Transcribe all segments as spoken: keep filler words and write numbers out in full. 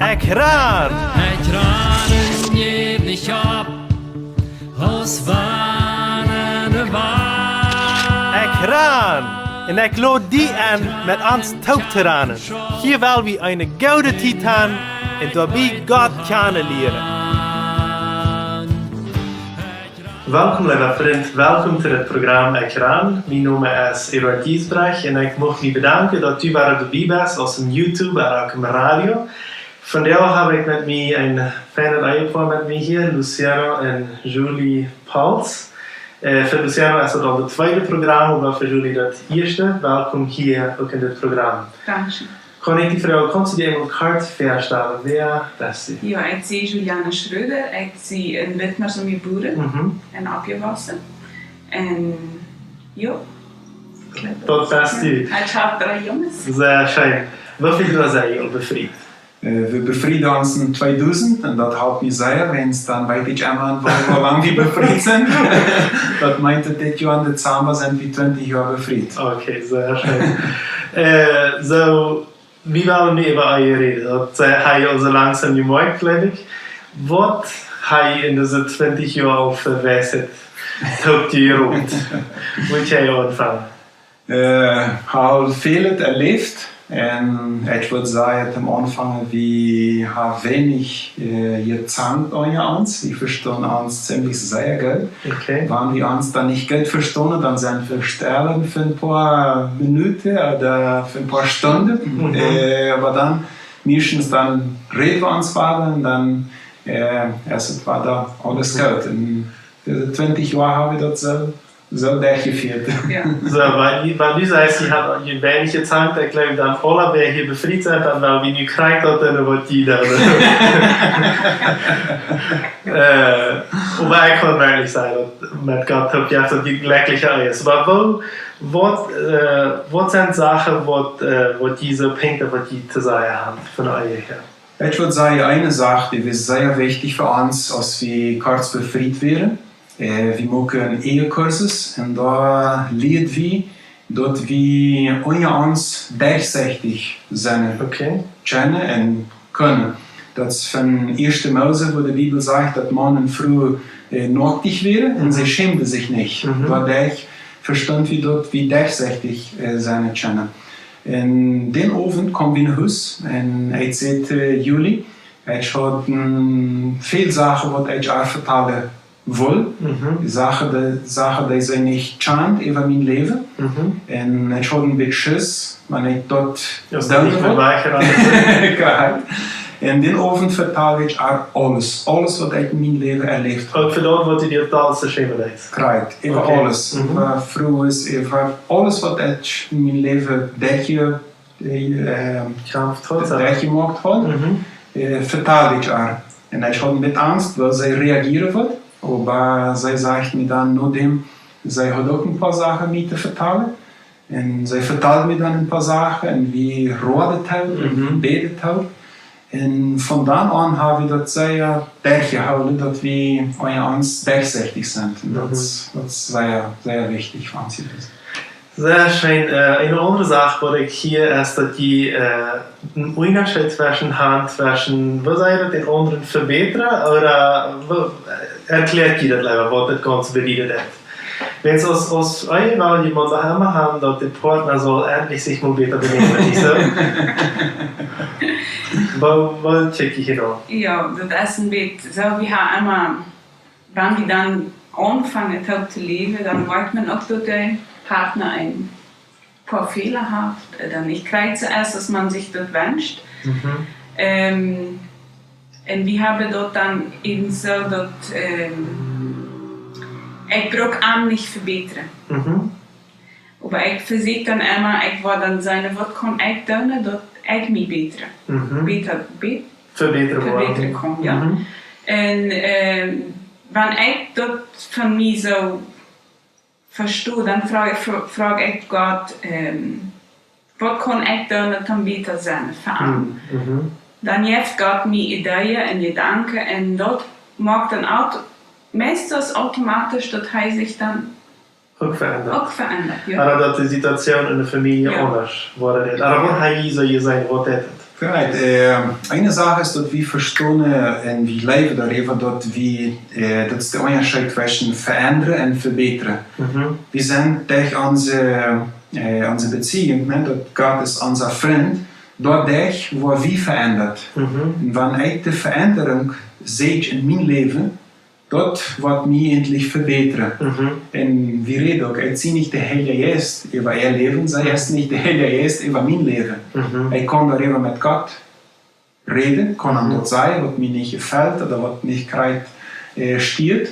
Ekj ran! Ekj ran un jäw nich opp, aus wann de Wal. Ekj ran! Un ekj lod die enn, met ons toop to ranen. Hia well wie eene goode Tiet han un doabie Gott kjanen lieren. Welkom, leewa Frint. Welkom to dit Program Ekj ran. Mien Nomen es Eduard Giesbrecht un ekj mucht die bedanken, daut du wada doabie best, aus em YouTube ooda uk em Radio. Vondoag hab ekj met mie een feinet Ehepoa met mie hia, Luciano un Julie Pauls. Äh, fa Luciano es daut aul daut tweede Program, oba fa Julie daut ieeschte. Welkom hia uk en dit Program. Dankscheen. Kaun ekj die froagen, kaust du die eemol kort väastalen? Wäa best du? Jo, ekj sie Juliane Schröder, ekj sie en Witmarsum jebuaren Mhm. un oppjewossen. Un, jo. Daut best du. Ekj hab dree Junges. Sea scheen. Woo väl Joa sie jie aul befriet? Äh, wie befrieden ons en tweedusent un daut halpt mie sea, wiels dan weet ekj emma, woo, woo lang wie befriet sent. Daut meent, daut dit Joa em Dezamba sent wie twintich Joa befriet. Okay, sea scheen. Äh, soo, wie wieren nu äwa Ehe räden. Daut, äh, hab jie aul soo langsom jemoakt, jleew ekj. Waut hab jie en dise twintich Joa aul fa Weisheit toopjeroopt? Woo jie aunfangen? Äh, aul väl erläft. Un ekj wudd sajen, toom Aunfank, wie haben weinich, äh, jezankt unja ons. Wie vestonen ons ziemlich sea goot. Okay. Wan wie ons dan nich goot vestonen, dan sent wie stell fa een poa Minuten ooda fa een poa Stunden. Mhm. Äh, oba dan, meistens dan räden wie ons wada un dan, äh, es et wada aules Mhm. goot. Un dise twintich Joa hab wie daut soo, soo derchjefieet. Jo. Soo, wan du, wan du sajchst, jie haben weinich jezankt, ekj jleew, dan aule, wäa hia befriet sent, dan woa wie nu krakjt daut doonen, waut jie doonen. Äh, oba ekj kaun werkjlich sajen, daut met Gott toop jeft daut jie jlekjlich es. Oba woo, waut, äh, waut sent Sachen, waut, äh, waut jie soo pinkjt, waut jie to sajen haben von Ehe häa? Ekj wudd sajen, eene Sach, dee wia sea wichtich fa ons, aus wie kort befriet wieren. Äh, wie muaken een Ehekursus un doa lieed wie, daut wie unja ons derchsichtich sennen Okay. kjennen un kjennen. Daut es von ieeschte Mose, wua de Bibel sajcht, daut Maun un Fru, äh, noaktich wieren un Mhm. see schämden sikj nich. Mhm. Doaderch vestonen wie daut, wie derchsichtich, äh, sennen kjennen. Un dän Owent kjeem wie no Hus un ekj säd, äh, Julie, ekj haud, mm, väl Sachen, waut ekj ar vetalen wull. Mhm. Sachen, dee, Sachen, dee see nich kjant äwa mien Läwen. Mhm. Un ekj haud een bät Schiss, wan ekj daut Daut doonen wull. Krakjt. Un dän Owent vetald ekj ar aules. Aules, waut ekj en mien Läwen erläft haud. Uk fa daut, waut du die aules schämen deist? Krakjt. Äwa Okay. aules. Mhm. Äwa Frues, äwa aules, waut ekj en mien Läwen derchje-, äh, Kjamft haud, jo. derchjemoakt haud. Mhm. Äh, vetald ekj ar. Un ekj haud een bät Angst, woo see reagieren wudd. Oba see sajcht mie dan nodäm, see haud uk een poa Sachen mie to vetalen. Un see vetald mie dan een poa Sachen un wie räden toop un Mhm. bäden toop. Un von dan aun hab wie daut sea derchjehoolen, daut wie unja ons derchsichtich sent. Un daut, Mhm. daut es sea, sea wichtich fa ons jewast. Sea scheen. Äh, eene aundre Sach, waut ekj hia es, daut jie, äh, een Unjascheet tweschen haben, tweschen, waut saj jie daut, dän aundren vebätren, ooda woo, äh, erkjläa jie daut leewa, waut daut Gaunze bedieden deit? Wiels aus, aus Ehe well jie mau emma haben, daut de Partner saul endlich sikj mol bäta benämen, nich soo? Woo, woo kjikj jie hia aun? Jo, daut es een bät soo, wie haben emma, wan wie dan aunfangen toop to läwen, dan woat maun uk, daut de Partner een poa Fäla haft, äh, dan nich krakjt soo es, aus maun sikj daut wenscht. Mhm. Ähm, un wie haben daut dan äwent soo, daut, ähm, ekj bruck am nich vebätren. Mhm. Oba ekj vesieekj dan emma, ekj wull dan seenen, waut kaun ekj doonen, daut ekj mie bäta, Mhm. bäta, bä-, Vebätren woaren. vebätren kaun, jo. Mhm. Un, ähm, wan ekj daut von mie soo vesto, dan froag, fro-, froag ekj Gott, ähm, waut kaun ekj doonen, om bäta to sennen fa am? Mhm. Dan jeft Gott mie Ideeën un Jedanken un daut moakt dan aut-, meistens automatisch, daut hee sikj dan Uk veendat. uk veendat, jo. Ooda daut de Situation en de Famielje Jo. aundasch woat. Ooda Jo. waut hab jie soo jeseenen, waut deit et? Right. Äh, eene Sach es, daut wie vestonen un wie läwen doaräwa, daut wie, äh, daut es de Unjascheet tweschen veendren un vebätren. Mhm. Wie sent derch onse, äh, onse Beziehung, ne, daut Gott es onse Frint, doaderch woa wie veendat. Mhm. Un wan ekj de Veendrunk see en mien Läwen, daut woat mie endlich vebätren. Mhm. Un wie räden uk, ekj sie nich de Heilje Jeist äwa äa Läwen, see Mhm. es nich de Heilje Jeist äwa mien Läwen. Mhm. Ekj kaun doaräwa met Gott räden, kaun am Mhm. daut sajen, waut mie nich jefelt ooda waut nich krakjt, äh, stieet.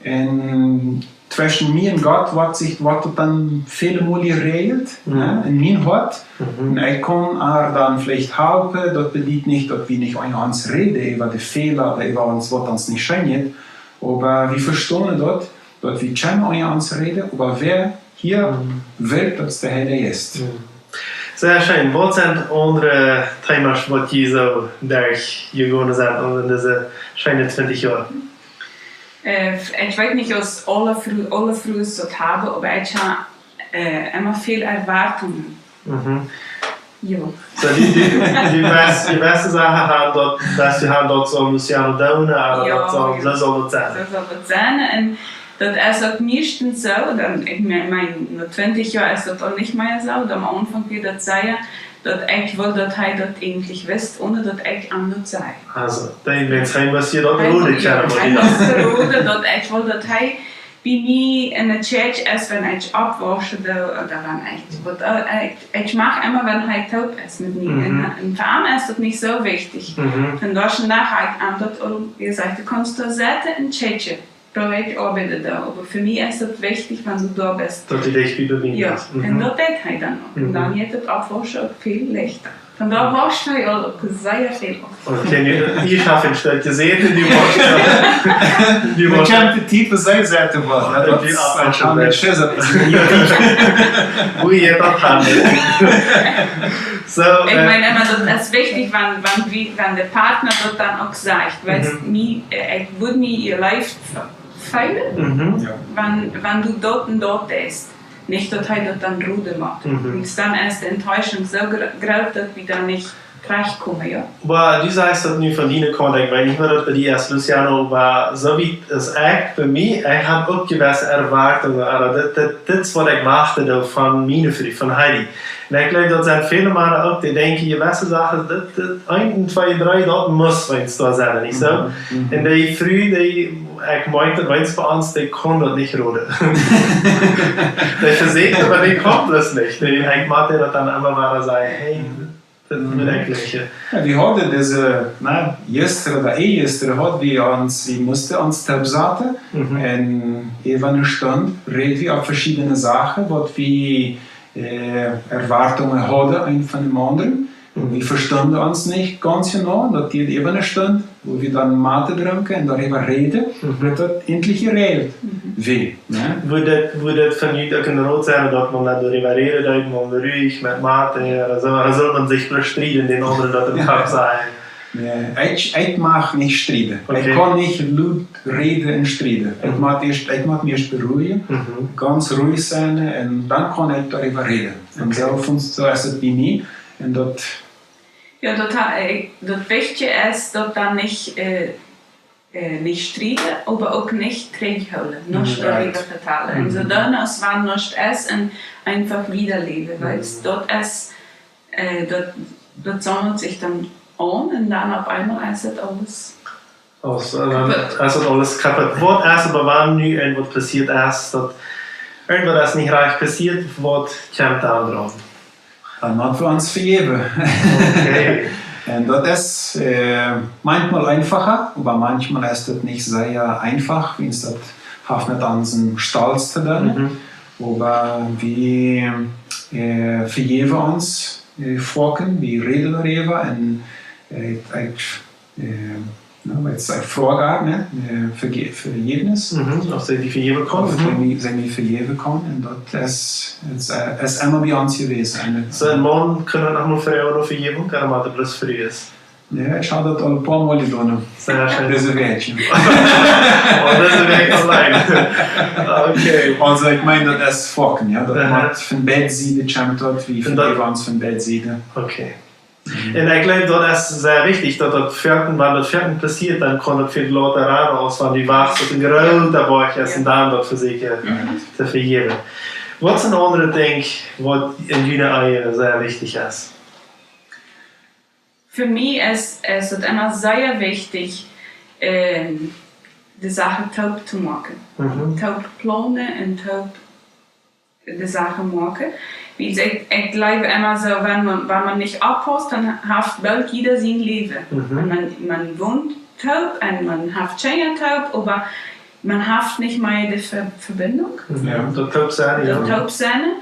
Un tweschen mie un Gott woat sikj, woat daut dan väle Mol jeräajelt, Mhm. ne, en mien Hoat. Mhm. Un ekj kaun ar dan veleicht halpen, daut bediet nich, daut wie nich unja ons räden äwa de Fäla ooda äwa ons, waut ons nich scheen jeit. Oba wie vestonen daut, daut wie kjennen unja ons räden, oba wäa hia Mhm. wirkjt, daut es de Heilje Jeist. Mhm. Sea scheen. Waut sent aundre Themas, waut jie soo derchjegonen sent en dise scheene twintich Joa? Äh, ekj weet nich aus aule Fru-, aule Frues daut haben, oba ekj ha, äh, emma väl Erwartungen. Mhm. Jo. Soo, dee, dee, dee best, dee beste Sachen haben daut, best du haben daut soo Luciano doonen, oba Jo, daut saul, jo. daut saul daut sennen. Daut saul daut sennen. Un daut es uk meistens soo, dan, ekj meen, meen, no twintich Joa es daut dan nich mea soo, dan aum Aunfank wia daut sea, daut ekj wull, daut hee daut eejentlich wist, onen daut ekj am daut säd. Also, dan, wan hee wist, daut Hee, rode jo, kjenne, hee wist rode, daut ekj wull, daut hee bie mie en de Church es, wan ekj oppwauschen doo, ooda wan ekj, waut, äh, ekj, ekj mach emma, wan hee toop es met mie. Mhm. Un, un fa am es daut nich soo wichtich. Mhm. Vondoag dän Dach ha ekj am daut aul jesajcht, du kaust doa setten un checken, woo ekj oabeiden doo. Oba fa mie es daut wichtich, wan du doa best. Daut du dicht bie mie Jo, best. un Mhm. daut deed hee dan uk. Un Mhm. dan jeit daut Oppwauschen uk väl leichta. Vondoag wauscht hee aul uk sea väl opp. Okay, nu, ekj hab een Stekj jeseenen, dee wauscht. Dee wauscht. Bekjemte Tiet, waut see säd, waut, ne? Daut es, äh, schon met Schiss, daut es een Tiet. Woo jie daut haben. Soo, Ekj äh, meen, emma, daut es wichtich, wan, wan wie, wan de Partner daut dan uk sajcht, weetst, Mhm. mie, äh, ekj wudd mie jeleeft feelen, Mhm. Jo. wan, wan du daut un daut deist. Nich daut hee daut dan rode moakt. Mhm. Wiels dan es de Enttäuschung soo gro-, groot, daut wie dan nich trajchtkomen, jo. Oba du sajchst daut nu von diene Kaunt, ekj weet nich, woo daut bie die es, Luciano, oba soo aus ekj, bie mie, ekj hab uk jewesse Erwartungen, oba dit, dit, dit es waut ekj wachten doo von miene Fru, von Heidi. Un ekj jleew, daut sent väle Mana uk, dee denkjen, jewesse Sachen, dit, dit, eent un twee, dree, daut mott wan doa sennen, nich soo? Mhm, mhm. Un dee Fru, dee, ekj meen, daut weens bie ons, dee kaun daut nich roden. Dee vesieekjt, oba dee kaun daut nich. Dee, ekj mott daut dan emma wada sajen, hey, daut Mhm. mott ekj nich. Jo, wie hauden dise, na, jistren ooda ea jistren hauden wie ons, wie musten ons toop saten. Mhm. Un äwa eene Stund räd wie äwa veschiedne Sachen, waut wie, äh, Erwartungen hauden, een von däm aundren. Mhm. Wie vestunden ons nich gaunz jeneiw, daut dieed äwa eene Stund, woo wie dan Mate drunken un doaräwa räden, Mhm. daut daut endlich jeräajelt Mhm. wia, ne? Wudd daut, wudd daut fa junt uk een Rot sennen, daut maun dan doaräwa räden deed, maun ruhig met Mate, jo, soo, soo saul maun sikj bloos strieden, dän aundren daut em Kopp sajen? Nä, ekj, ekj mag nich strieden. Ekj Okay. kaun nich lud räden un strieden. Ekj Mhm. mott ieescht, ekj mott mie ieescht beruhigen, Mhm. gaunz ruhig sennen, un dan kaun ekj doaräwa räden. Un Okay. soo funk-, soo es et bie mie. Un daut Jo, daut ha-, äh, daut Wichtje es, daut dan nich, äh, äh, nich strieden, oba uk nich trigjhoolen, nuscht Mhm. doaräwa Right. vetalen. Un soo Mhm. doonen, aus wan nuscht es, un eefach wieda läwen, wiels Mhm. daut es, äh, daut, daut saumelt sikj dan aun un dan opp eemol es et aules Aus, äh, Kaputt. Es daut aules kaputt. Waut es oba, wan nu irjentwaut passieet es, daut irjentwaut es nich rajcht passieet, waut kjemt dan doaraun? Dan motten wie ons vejäwen. Okay. Un daut es, äh, maunchmol eefacha, oba maunchmol es daut nich sea eefach, wiels daut haft met onsen Stolz to doonen. Mhm. Oba wie, äh, vejäwen ons, äh, foaken, wie räden doaräwa un, äh, ekj, äh, jo, waut es, ekj froag ar, ne? Äh, Verge-, Verjäwnis. Mhm, auf see die vejäwen kaun. Auf Mhm. see mie, see mie vejäwen kaun. Un daut es, es, äh, es emma bie ons jewast. Een Soo, een Maun kaun noch mol froagen no Vejäwunk, oba daut es Frues. Jo, ekj hab daut aul een poa Mol jedonen. Sea scheen. Dise Wäakj. Oh, dise Wäakj auleen. Okay. Aulsoo, ekj meen, daut es foaken, jo. Daut Aha. Moakt von beid Sieden, kjemt daut, wie Un daut vejäwen ons von beid Sieden. Okay. Un ekj jleew, daut es sea wichtich, daut daut foaken, wan daut foaken passieet, dan kaun daut väl lota raden, aus wan du wachst, daut een groota Boajch es, un dan daut vesieekjen to vejäwen. Waut es een aundret Dinkj, waut en june Ehe sea wichtich es? Fa mie es, es daut emma sea wichtich, de Sachen toop to moaken. Toop plonen un toop de Sachen moaken. Wiels ekj, ekj jleew emma soo, wan maun, wan maun nich opppasst, dan haft boolt jieda sien Läwen. Un maun, maun wont toop un maun haft Kjinja toop, oba maun haft nich mea de Ver-, Verbindunk. Daut Toopsennen. Daut Toopsennen.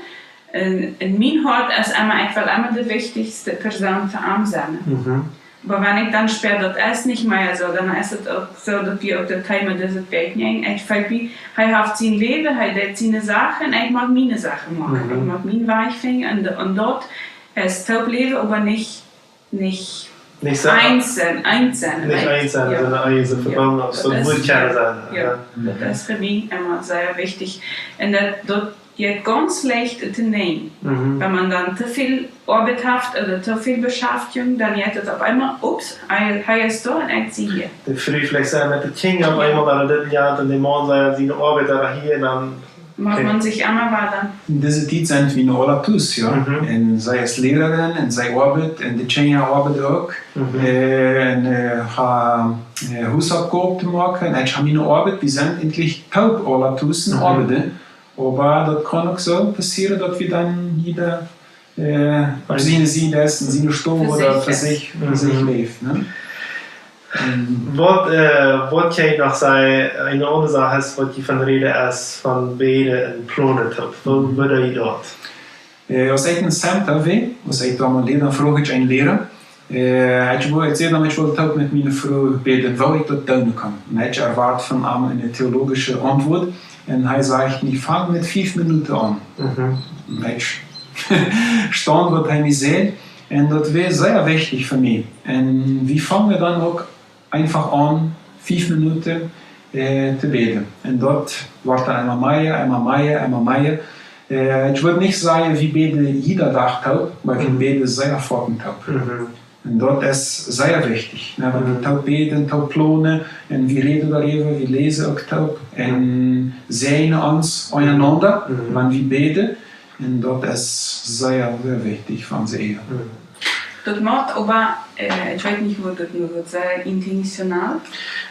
Un en mien Hoat es emma, ekj well emma de wichtichste Persoon fa am sennen. Oba wan ekj dan spia, daut es nich mea soo, dan es et uk soo, daut wie uk daut Thema, daut et wajch, nä, ekj feel, hee haft sien Läwen, hee deit siene Sachen, ekj mott miene Sachen moaken. Ekj mott mien Wajch finjen un, un daut es toop läwen, oba nich, nich eent sennen, eent sennen, nich eent sennen, sonda eent sennen, vebungen, aus daut wudd kjennen sennen. Daut es fa mie emma sea wichtich. Un daut, daut jeit gaunz leicht to nämen. Wan maun dan to väl Oabeit haft ooda to väl Beschaftjunk, dan jeit et opp eemol, ups, hee, hee es doa un ekj sie hia. De Fru veleicht sea met de Kjinja opp eemol, ooda dit un jant, un de Maun sea siene Oabeit, ooda hia, un dan mott maun sikj emma wada. En dise Tiet sent wie nu aula tus, jo. Un see es Lierarin, un see oabeit, un de Kjinja oabeiden uk. Un, äh, ha, äh, Husoppgow to moaken, un ekj ha miene Oabeit, wie sent eejentlich toop aula tus un oabeiden. Oba daut kaun uk soo passieren, daut wie dan jieda, äh, opp siene Sied es, en siene Stow ooda fa sikj, fa sikj läft, nä? Waut, äh, waut kaun ekj noch sajen, eene aundre Sach es, waut jie von räden es, von bäden un plonen toop. Woo, woo doo jie daut? Äh, aus ekj en Center wia, aus ekj doa mien Läwen, dan fruach ekj eenen Liera. Äh, ekj wull, ekj säd am, ekj wull toop met miene Fru bäden, woo ekj daut doonen kaun. Un ekj erwoat von am eene theologische Auntwuat. Un hee sajcht, wie fangen met fief Minuten aun. Un ekj staund, waut hee mie säd. Un daut wia sea wichtich fa mie. Un wie fangen dan uk eenfach aun, fief Minuten, äh, to bäden. Un daut woat dan emma mea, emma mea, emma mea. Äh, ekj wudd nich sajen, wie bäden jieda Dach toop, oba wie bäden sea foaken toop. Un daut es sea wichtich, nä? Wan wie toop bäden, toop plonen, un wie räden doaräwa, wie läsen uk toop, un säajnen ons unjarenaunda, wan wie bäden, un daut es sea, sea wichtich fa onse Ehe. Daut moakt oba, äh, ekj weet nich, woo daut nu wudd sajen, intentional.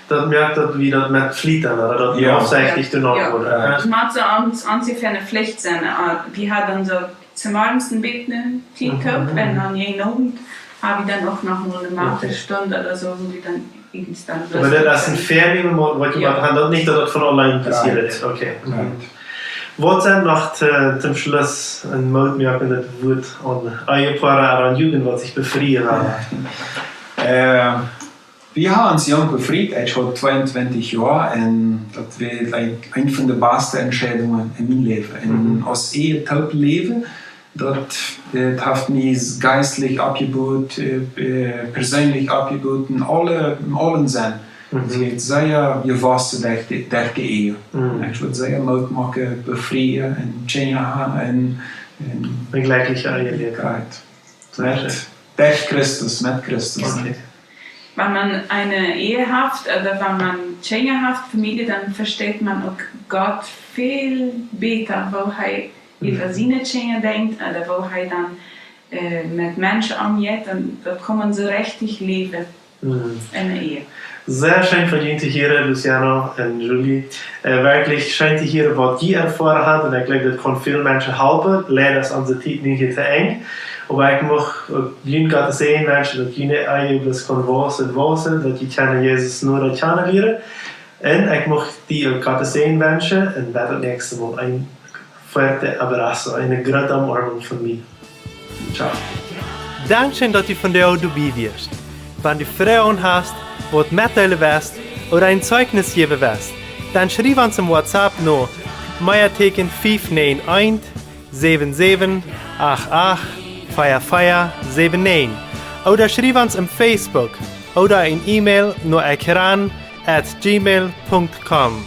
Daut moakt, daut wie daut met Fliet doonen, ooda daut wie oppsichtich doonen, jo, ooda, jo. Daut mott soo ons, ons fa eene Flicht sennen. Äh, wie haben dan soo zemorjes een bät Tiet toop un dan jeden Owent ha wie dan uk noch mol eene Matstund ooda soo, wua wie dan Oba daut es een Vernämen, waut jie moaken, daut nich, daut daut von auleen passieet. Okay. Waut sent noch to, toom Schluss een mootmoakjendet Wuat aun Ehepoaren, aun Jugend, waut sikj befrieen haben? Äh, wie haben ons junk befriet, ekj haud tweeuntwintich Joa, un daut wia, like, eene von de baste Entscheidungen en mien Läwen. Un aus Ehe toop läwen, daut, äh, haft mie jeistlich oppjebut, äh, äh, perseenlich oppjebut, en aule, en aulem Senn. Ekj sie sea jewossen derch de, derch de Ehe. Ekj wudd sea Moot moaken, befrieen un Kjinja haben un, un een jlekjliche Ehe. Sea scheen. Met, derch Christus, met Christus. Okay. Wan maun eene Ehe haft, ooda wan maun Kjinja haft, Famielje, dan vesteit maun uk Gott väl bäta, woo hee äwa siene Kjinja denkjt, ooda woo hee dan, äh, met Menschen omjeit, un daut kaun maun soo rechtich läwen en de Ehe. Sea scheen von junt to hieren, Luciano un Julie. Äh, werkjlich scheen to hieren, waut jie erfoaren haben, un ekj jleew, daut kaun väl Menschen halpen. Leida es onse Tiet nu hia to Enj. Oba ekj mucht uk junt Gott sienen Senn wenschen, daut june Ehe bloos kaun wausen, wausen, daut jie kjennen Jesus noda kjanen lieren. Un ekj mucht die uk Gott sienen Senn wenschen, un bat daut näakjste Mol, een fuerte abrazo, eene groote Omarmunk von mie. Ciao. Dankscheen, daut du vondoag doabie wieescht. Wan du Froagen hast, waut metdeelen west ooda een Zeichnis jäwen west, dan schriew ons em WhatsApp no Meateeken fief näajen eent, säwen säwen, acht acht, vea vea, säwen näajen. Ooda schriew ons em Facebook ooda een E-Mail no ekran at gmail punkt com.